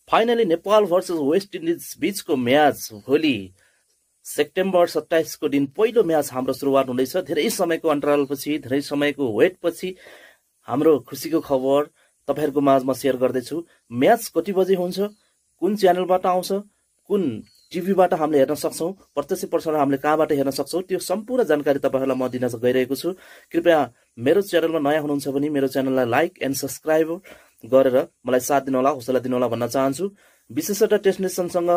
Finally Nepal versus West Indies बीचको match भोलि September 27 को दिन पहिलो म्याच हाम्रो सुरुवात हुँदैछ। धेरै समयको अन्तरालपछि, धेरै समयको वेटपछि हाम्रो खुसीको खबर तपाईहरुको माझमा शेयर गर्दैछु। म्याच कति बजे हुन्छ, कुन च्यानलबाट आउँछ, कुन टिभीबाट हामीले हेर्न सक्छौं, प्रत्यक्ष प्रसारण हामीले कहाँबाट हेर्न सक्छौं, त्यो सम्पूर्ण जानकारी तपाईहरुलाई म दिन गइरहेको छु। कृपया मेरो च्यानलमा नयाँ हुनुहुन्छ भने मेरो च्यानललाई लाइक एन्ड सब्स्क्राइब गरेर मलाई साथ दिनु होला, हौसला दिनु होला भन्न चाहन्छु। विशेषतः टेस्ट नेसनसँग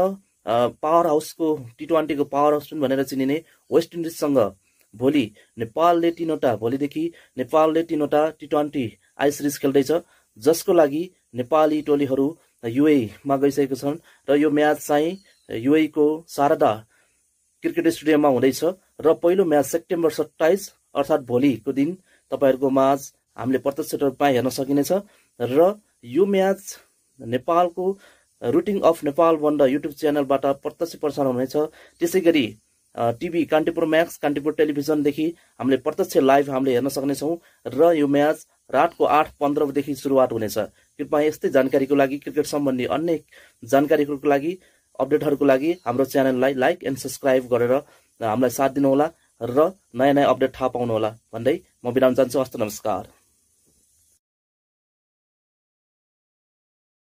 पावर हाउसको टी20 को पावर हाउस भनेर चिनिने वेस्ट इन्डिजसँग भोलि नेपालले भोलिदेखि नेपालले 3वटा टी20 आई सिरिज खेल्दैछ, जसको लागि नेपाली टोलीहरू युए मा गइसकेका छन् र यो म्याच चाहिँ युए को शारदा क्रिकेट स्टेडियममा हुँदैछ र पहिलो म्याच सेप्टेम्बर 27 अर्थात भोलिको दिन तपाईहरुको माझ हामीले प्रत्यक्ष रूपमा हेर्न सकिनेछ र यो म्याच नेपालको रुटिङ अफ नेपाल वन्ड युट्युब च्यानलबाट प्रत्यक्ष प्रसारण हुनेछ। त्यसैगरी टिभी कान्तिपुर म्याक्स, कान्तिपुर टेलिभिजनदेखि हामीले प्रत्यक्ष लाइभ हामीले हेर्न सक्नेछौं र यो म्याच रातको 8:15 देखि सुरुवात हुनेछ। कृपया यस्तै जानकारीको लागि, क्रिकेट सम्बन्धी अन्य जानकारीको लागि, अपडेटहरुको लागि हाम्रो च्यानललाई लाइक एन्ड सब्स्क्राइब गरेर हामीलाई साथ दिनु होला र नयाँ अपडेट थाहा पाउनु होला भन्दै म बिराम चाहन्छु। हस्त नमस्कार।